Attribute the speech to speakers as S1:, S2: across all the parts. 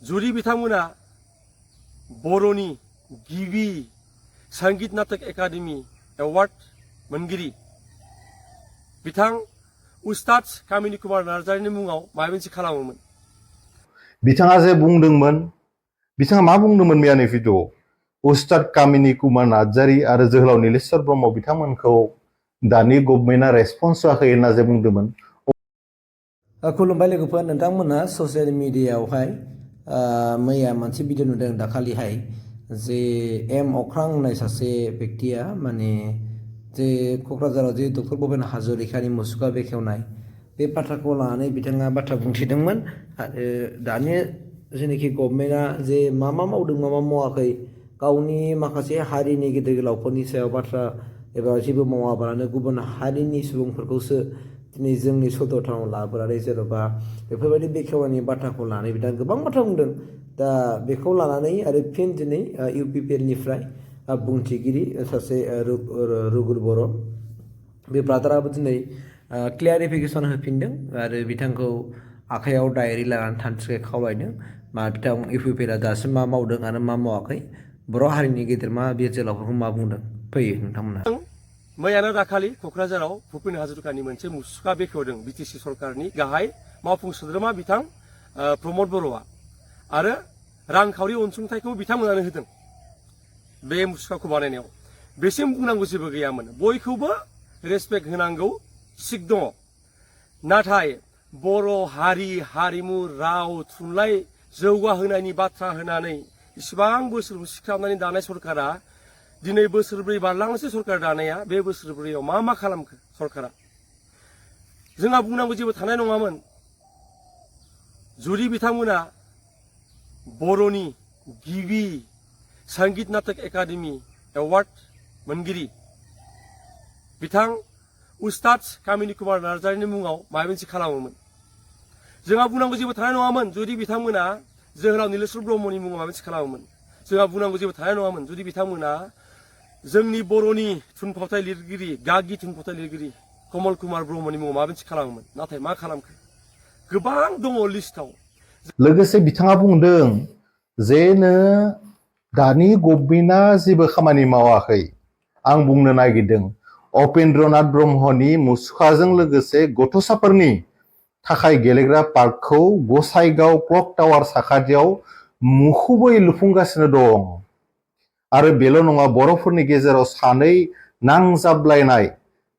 S1: जुदि बिथांमोना बर'नि गिबि संगीत नाटक एकाडेमी एवार्ड मोनगिरि बिथां उस्ताद कामिनी कुमार नार्जारिनि मुङाव माबा मोनसे खालामोमोन।
S2: बिथाङा जे बुंदोंमोन, बिथाङा मा बुंदोंमोन मैयानि भिडिअ'आव? उस्ताद कामिनी कुमार नार्जारि आरो जोहोलाव नीलेश्वर ब्रह्म बिथांमोनखौ दानि गभर्नमेन्टआ रेसपन्स होआखै होनना जे बुंदोंमोन।
S3: खुलुमबाय लोगोफोर, नोंथांमोना ससियेल मिडियायावहाय मैया मोनसे भिडिअ नुदों दाखालिहाय जे अख्रां होननाय सासे बेक्तिया माने जे क'क्राझाराव जे डक्टर भुपेन हाजरिकानि मुसुखा बेखेवनाय बे बाथ्राखौ लानानै बिथाङा बाथ्रा बुंथिदोंमोन। आरो दानि जेनाखि गभर्नमेन्टआ जे मा मावदों मा मावाखै, गावनि माखासे हारिनि गेदेर गोलावफोरनि सायाव बाथ्रा एबा जेबो मावाबालानो गुबुन हारिनि सुबुंफोरखौसो दिनै जोंनि सदरथानाव लाबोनानै जेन'बा बेफोरबायदि बेखेवनायनि बाथ्राखौ लानानै बिथाङा गोबां बाथ्रा बुंदों। दा बेखौ लानानै आरो फिन दिनै इउपिपिएलनिफ्राय बुंथिगिरि सासे रुगुल बर' बे ब्रादाराबो दिनै क्लियारिफिकेसन होफिनदों आरो बिथांखौ आखायाव डायरि लानानै थानो थाखाय खावलायदों। बिथां इउपिपिएलआ दासिम मा मावदों आरो मा मावाखै, बर' हारिनि गेदेरमा बिर जोहोलावफोरखौ मा बुंदों, फैयो नोंथांमोना।
S1: मैयानो दाखालि क'क्राझाराव भुपेन हाजरिकानि मोनसे मुसुखा बेखेवदों बिटिसि सरकारनि गाहाय मावफुं सोद्रोमा बिथां प्रमद बर'आ आरो रांखावरि अनसुंथाइखौ बिथांमोनानो होदों बे मुसुखाखौ बानायनायाव। बेसिम बुंनांगौ जेबो गैयामोन, बयखौबो रेसपेक्ट होनांगौ थिग दङ। नाथाय बर' हारि हारिमु राव थुनलाइ जौगाहोनायनि बाथ्रा होनानै इसिबां बोसोर सिख्राबनानै दानाय सरकारा दिनै बोसोरब्रै बारलांनायसो सरकार दानाया, बे बोसोरब्रैयाव मा खालामखो सरकारा? जोंहा बुंनांगौ जेबो थानाय नङामोन जुदि बिथांमोना बर'नि गिबि संगीत नाटक एकाडेमी एवार्ड मोनगिरि बिथां उस्ताद कामिनी कुमार नार्जारिनि मुङाव माबा मोनसे खालामोमोन। जोंहा बुंनांगौ जेबो थानाय नङामोन जुदि बिथांमोना जोहोलाव नीलेश्वर ब्रह्मनि मुङाव माबा मोनसे खालामोमोन। जोंहा बुंनांगौ जेबो थानाय नङामोन जुदि बिथांमोना जोंनि बर'नि थुनफावथाय लिरगिरि गागि थुनफावथाय लिरगिरि कमल कुमार ब्रह्मनि मुङाव माबा मोनसे खालामोमोन। नाथाय मा खालामखो? गोबां दङ लिस्टआव।
S2: लोगोसे बिथाङा बुंदों जेनो दानि गभर्नमेन्टआ जेबो खामानि मावाखै। आं बुंनो नागिरदों उपेन्द्रनाथ ब्रह्मनि मुसुखाजों लोगोसे गथ'साफोरनि थाखाय गेलेग्रा पार्कखौ गसाइगाव क्लक टावार साखाथियाव मुखुबै लुफुंगासिनो दं। आरो बेल' नङा, बर'फोरनि गेजेराव सानै नांजाबलायनाय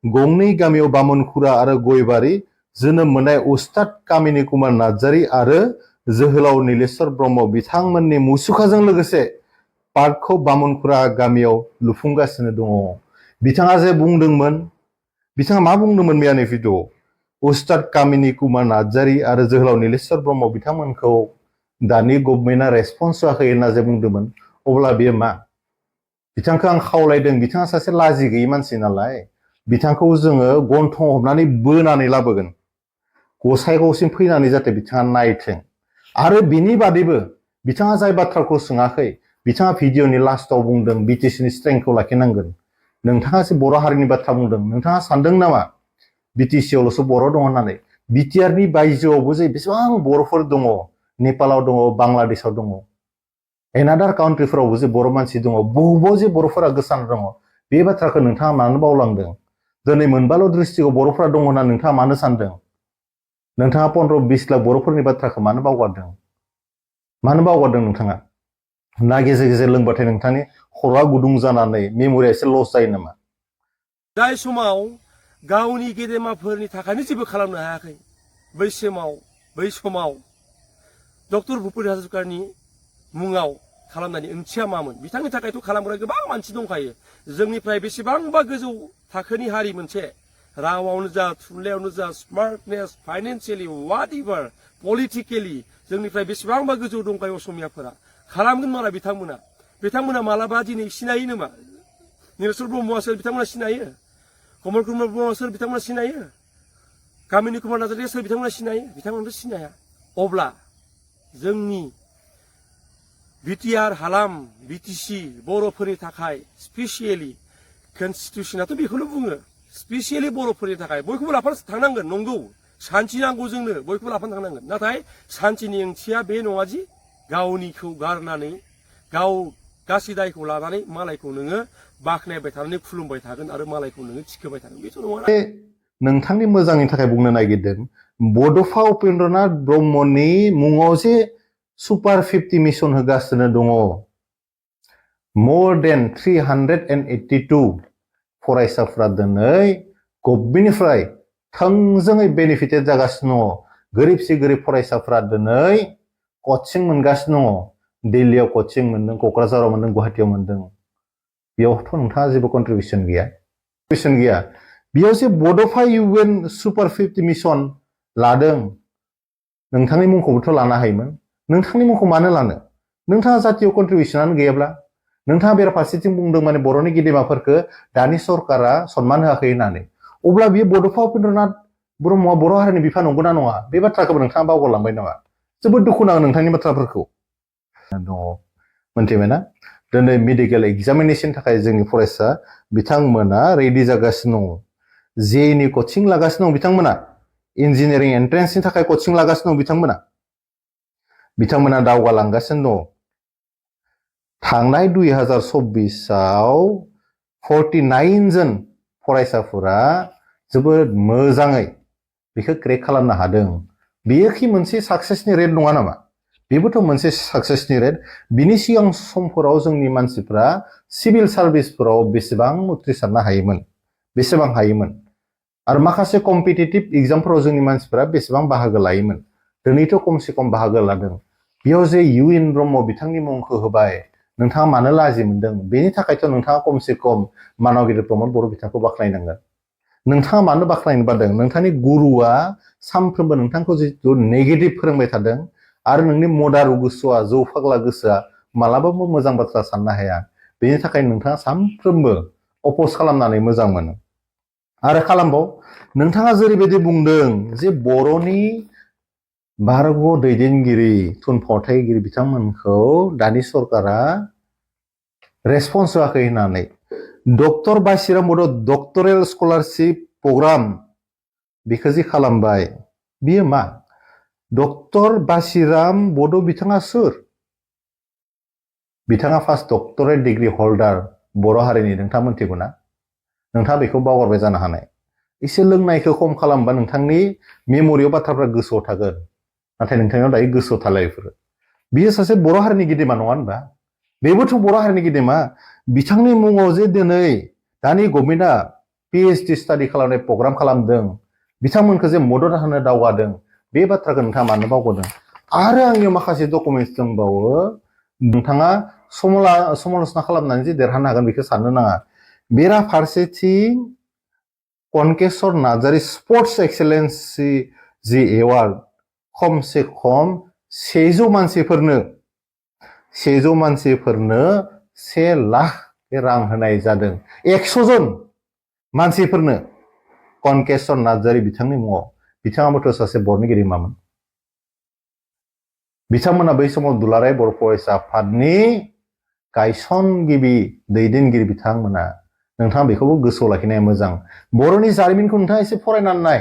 S2: गंनै गामियाव बामोनखुरा आरो गयबारि जोनोम मोननाय उस्ताद कामिनी कुमार नार्जारि आरो जोहोलाव नीलेश्वर ब्रह्म बिथांमोननि मुसुखाजों लोगोसे पार्कखौ बामोनखुरा गामियाव लुफुंगासिनो दङ। बिथाङा जे बुंदोंमोन, बिथाङा मा बुंदोंमोन मैयानि भिडिअ'आव? उस्ताद कामिनी कुमार नार्जारि आरो जोहोलाव नीलेश्वर ब्रह्म बिथांमोनखौ दानि गभर्नमेन्टआ रेसपन्स होआखै होनना जे बुंदोंमोन, अब्ला बेयो मा? बिथांखौ आं खावलायदों, बिथाङा सासे लाजि गैयै मानसि नालाय, बिथांखौ जोङो गन्थं हमनानै बोनानै लाबोगोन गसाइगावसिम फैनानै जाहाथे बिथाङा नायथों। आरो बिनि बादैबो बिथाङा जाय बाथ्राखौ सोङाखै, बिथाङा भिडिअनि लास्टआव बुंदों बिटिसिनि स्ट्रेंथखौ लाखिनांगोन। नोंथाङा जे बर' हारिनि बाथ्रा बुंदों, नोंथाङा सानदों नामा बिटिसिआवल'सो बर' दं होननानै? बिटिआरनि बायजोआवबो जे बेसेबां बर'फोर दङ, नेपालाव दङ, बांलादेशआव दङ, एनादार काउन्ट्रिफोरावबो जे बर' मानसि दङ, बहुबाव जे बर'फोरा गोसार दङ, बे बाथ्राखौ नोंथाङा मानो बावलांदों? दिनै मोनबाल' डिस्ट्रिक्टआव बर'फोरा दङ होनना नोंथाङा मानो सानदों? नोंथाङा 15-20 लाख बर'फोरनि बाथ्राखौ मानो बावगारदों? मानो बावगारदों नोंथाङा? ना गेजेर गेजेर लोंबाथाय नोंथांनि खर'आ गुदुं जानानै मेम'रिया एसे लस जायो नामा?
S1: जाय समाव गावनि गेदेमाफोरनि थाखायनो जेबो खालामनो हायाखै, बै समाव डक्टर भुपेन हाजरिकानि मुङाव खालामनायनि ओंथिया मामोन? बिथांनि थाखायथ' खालामग्रा गोबां मानसि दंखायो। जोंनिफ्राय बेसेबांबा गोजौ थाखोनि हारि मोनसे, रावावनो जा, थुनलाइयावनो जा, स्मार्टनेस, फाइनेन्सियेलि, वाटएभार, पलिटिकेलि जोंनिफ्राय बेसेबांबा गोजौ दंखायो असमियाफोरा। खालामगोन माला बिथांमोना मालाबा दिनै सिनायो नामा? नीलेश्वर ब्रह्मआ सोर बिथांमोना सिनायो? कमल कुमार ब्रह्मआ सोर बिथांमोना सिनायो? कामिनी कुमार नार्जारिया सोर बिथांमोना सिनायो? बिथांमोनाथ' सिनाया। अब्ला जोंनि बिटिआर हालाम बिटिसि बर'फोरनि थाखाय स्पेसियेलि कनस्टिटिउसनाथ' बेखौनो बुङो, स्पेसियेलि बर'फोरनि थाखाय बयखौबो लाफानो थांनांगोन। नंगौ, सान्थि नांगौ जोंनो, बयखौबो लाफानो थांनांगोन। नाथाय सान्थिनि ओंथिया बे नङा जि गावनिखौ गारनानै गाव गासै दायखौ लानानै मालायखौ नोङो बाख्नायबाय थानानै खुलुमबाय थागोन आरो मालायखौ नोङो थिखोबाय थागोन बेथ' नङा।
S2: नोंथांनि मोजांनि थाखाय बुंनो नागिरदों बड'फा उपेन्द्रनाथ ब्रह्मनि मुङाव जे सुपार 50 मिशन होगासिनो दङ more than 382 फरायसाफ्रा दिनै गभमेन्टनिफ्राय थोंजोङै बेनिफिटेड जागासिनो दङ। गोरिबसे गोरिब फरायसाफ्रा दिनै कचिं मोनगासिनो दङ। दिल्लीयाव कचिं मोनदों, क'क्राझाराव मोनदों, गुवाहाटीयाव मोनदों। बेयावथ' नोंथाङा जेबो कन्ट्रिबिउसन गैया। बेयाव जे बड'फा इउएन सुपार 50 मिशन लादों नोंथांनि मुंखौबोथ' लानो हायोमोन। नोंथांनि मुंखौ मानो लानो? नोंथाङा जातीय कन्ट्रिबिउसनानो गैयाब्ला नोंथाङा बेराफारसेथिं बुंदों माने बर'नि गेदेमाफोरखौ दानि सरकारा सनमान होआखै होननानै। अब्ला बियो बड'फा उपेन्द्रनाथ ब्रह्मआ बर' हारिनि बिफा नंगौना नङा? बे बाथ्राखौबो नोंथाङा बावगारलांबाय नामा? जोबोद दुखु नाङो नोंथांनि बाथ्राफोरखौ। दङ मोनथिबायना? दिनै मेडिकेल एग्जामिनेशननि थाखाय जोंनि फरायसा बिथांमोना रेडि जागासिनो दङ। जेनि कचिं लागासिनो दं बिथांमोना। इन्जिनियारिं एन्ट्रेन्सनि थाखाय कचिं लागासिनो दं बिथांमोना दावगालांगासिनो दङ। थांनाय 2024आव 49 जन फरायसाफोरा जोबोद मोजाङै बेखौ क्रेक खालामनो हादों। बेयो कि मोनसे साक्सेसनि रेट नङा नामा? बेबोथ' मोनसे साक्सेसनि रेट। बिनि सिगां समफोराव जोंनि मानसिफ्रा सिभिल सार्भिसफोराव बेसेबां उथ्रिसारनो हायोमोन, बेसेबां हायोमोन आरो माखासे कम्पिटिटिभ एग्जामफोराव जोंनि मानसिफ्रा बेसेबां बाहागो लायोमोन। दिनैथ' खमसे खम बाहागो लादों। बेयाव जे इउएन ब्रह्म बिथांनि मुंखौ होबाय नोंथाङा मानो लाजि मोनदों? बेनि थाखायथ' नोंथाङा खमसे खम मानगिरि प्रमद बर' बिथांखौ बाख्नायनांगोन। नोंथाङा मानो बाख्नायनो बादों? नोंथांनि गुरुआ सानफ्रोमबो नोंथांखौ जिथु नेगेटिभ फोरोंबाय थादों आरो नोंनि मदारु गोसोआ जौ फाग्ला गोसोआ मालाबाबो मोजां बाथ्रा साननो हाया। बेनि थाखाय नोंथाङा सानफ्रोमबो अप'ज खालामनानै मोजां मोनो। आरो खालामबाव नोंथाङा जेरैबायदि बुंदों जे बर'नि भारत दैदेनगिरि थुनफावथायगिरि बिथांमोनखौ दानि सरकारा रेसपन्स होआखै होननानै डक्टर बासिराम बर' डक्टरेल स्कलारशिप प्रग्राम बेखौ जे खालामबाय बियो मा? डक्टर बासिराम बड' बिथाङा सोर? बिथाङा फार्स्ट डक्टरेट डिग्री हल्डार बर' हारिनि। नोंथाङा मोनथिगौ ना? नोंथाङा बेखौ बावगारबाय जानो हानाय। एसे लोंनायखौ खम खालामबा नोंथांनि मेम'रियाव बाथ्राफ्रा गोसोआव थागोन। नाथाय नोंथांनियाव दायो गोसोआव थाला बेफोरो। बियो सासे बर' हारिनि गेदेमा नङा होनबा? बेबोथ' बर' हारिनि गेदेमा। बिथांनि मुङाव जे दिनै दानि गभर्नमेन्टआ PhD स्टाडि खालामनाय प्रग्राम खालामदों, बिथांमोनखौ जे मदद होनो दावगादों, बे बाथ्राखौ नोंथाङा मानो बावगारदों? आरो आंनियाव माखासे डकुमेन्टस दंबावो। नोंथाङा समाल'चना खालामनानै जे देरहानो हागोन बेखौ साननो नाङा। बेराफारसेथिं कनकेश्वर नार्जारी स्पर्ट्स एक्सेलेन्सि जि एवार्ड खमसे खम 100 मानसिफोरनो 1 लाख रां होनाय जादों। 100 जन मानसिफोरनो कनकेश्वर नार्जारी बिथांनि मुङाव। बिथाङाबोथ' सासे बर'नि गेदेमामोन। बिथांमोना बै समाव दुलाराय बर' फरायसा आफादनि गायसनगिरि दैदेनगिरि बिथांमोना। नोंथाङा बेखौबो गोसोआव लाखिनाया मोजां। बर'नि जारिमिनखौ नोंथाङा एसे फरायनानै नाय।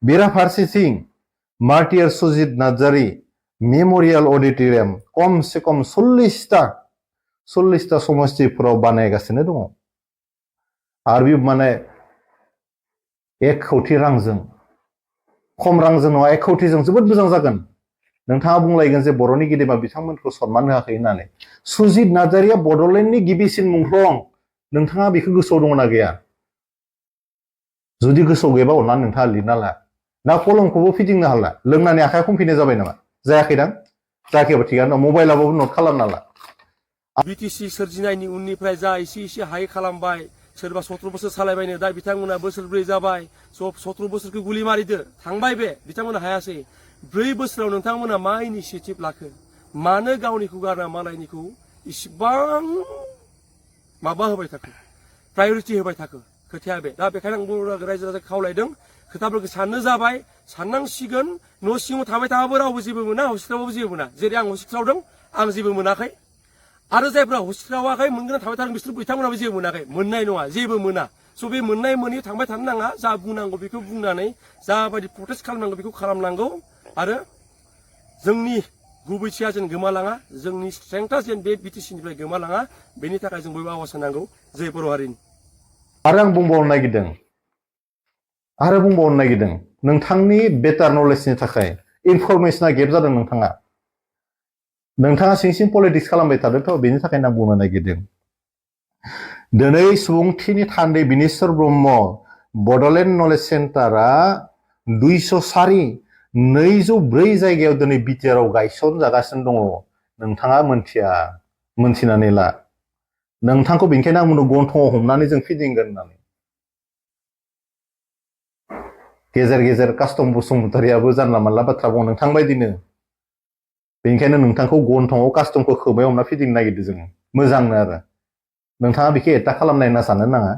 S2: बेराफारसेथिं मार्टियार सुजित नार्जारी मेम'रियेल अडिट'रियाम खमसे खम 40टा समस्तिफोराव बानायगासिनो दङ। आरो बे माने 1 कौटि रांजों, खम रांजों नङा, 1 कौटिजों जोबोद मोजां जागोन। नोंथाङा बुंलायगोन जे बर'नि गेदेमा बिथांमोनखौ सनमान होआखै होननानै। सुजित नार्जारीया बड'लेण्डनि गिबिसिन मुंख्लं। नोंथाङा बेखौ गोसोआव दङ ना गैया? जुदि गोसोआव गैयाबा अननानै नोंथाङा लिरना ला। ना कलमखौबो फिदिंनो हाला? लोंनानै आखाइ खमफिनाय जाबाय नामा? जायाखैदां? जायाखैबा थिगानो दं। मबाइलाबाबो नट खालामना ला।
S1: BTC सोरजिनायनि उननिफ्राय जा एसे हायै खालामबाय, सोरबा 17 बोसोर सालायबायनो, दा बिथांमोना बोसोरब्रै जाबाय। 17 बोसोरखौ गुलि मारिदो, थांबाय बे, बिथांमोना हायासै। 4 बोसोराव नोंथांमोना मा इनिसियेटिभ लाखो? मानो गावनिखौ गारना मालायनिखौ इसिबां माबा होबाय थाखो, प्रायरिटि होबाय थाखो? खोथाया बे। दा बेखायनो आं बर' रायजो राजाखौ खावलायदों, खोथाफोरखौ साननो जाबाय, साननांसिगोन। न' सिङाव थाबाय थाबाबो रावबो जेबो मोना, हस्पिटालावबो जेबो मोना। जेरै आं हस्पिटालाव दं, आं जेबो मोनाखै। आरो जायफ्रा हस्पिटालावाखै मोनगोन थाबाय थादों बिथांमोनाबो जेबो मोनाखै, मोननाय नङा, जेबो मोना। स' बे मोननाय मोनैयाव थांबाय थानो नाङा। जा बुंनांगौ बेखौ बुंनानै जाबायदि प्रटेस्ट खालामनांगौ बेखौ खालामनांगौ। आरो जोंनि गुबैथिया जेन गोमालाङा जोंनि स्ट्रेंथआ जेन बे बिटिसिनिफ्राय गोमालाङा बेनि थाखाय जों बयबो आवाज होनांगौ जै बर' हारिनि
S2: आरो आं बुंबावनो नागिरदों नोंथांनि बेटार नलेजनि थाखाय इनफरमेशना गेप जादों नोंथाङा सिं सिं पलिटिक्स खालामबाय थादोंथ' बेनि थाखायनो आं बुंनो नागिरदों दिनै सुबुंथिनि थान्दै बिनेश्वर ब्रह्म बड'लेण्ड नलेज सेन्टारा 204 जायगायाव दिनै बिटिआरआव गायसनजागासिनो दङ नोंथाङा मोनथिनानै ला नोंथांखौ बेनिखायनो आं बुंदों गन्थङाव हमनानै जों फिदिंगोन होननानै गेजेर गेजेर कास्टम बसुमतारियाबो जानला मानला बाथ्रा बुङो नोंथां बायदिनो बेनिखायनो नोंथांखौ गन्थङाव कास्टमखौ खोमायाव हमना फिदिंनो नागिरदों जोङो मोजांनो आरो नोंथाङा बेखौ एटाक खालामनाय होनना साननो नाङा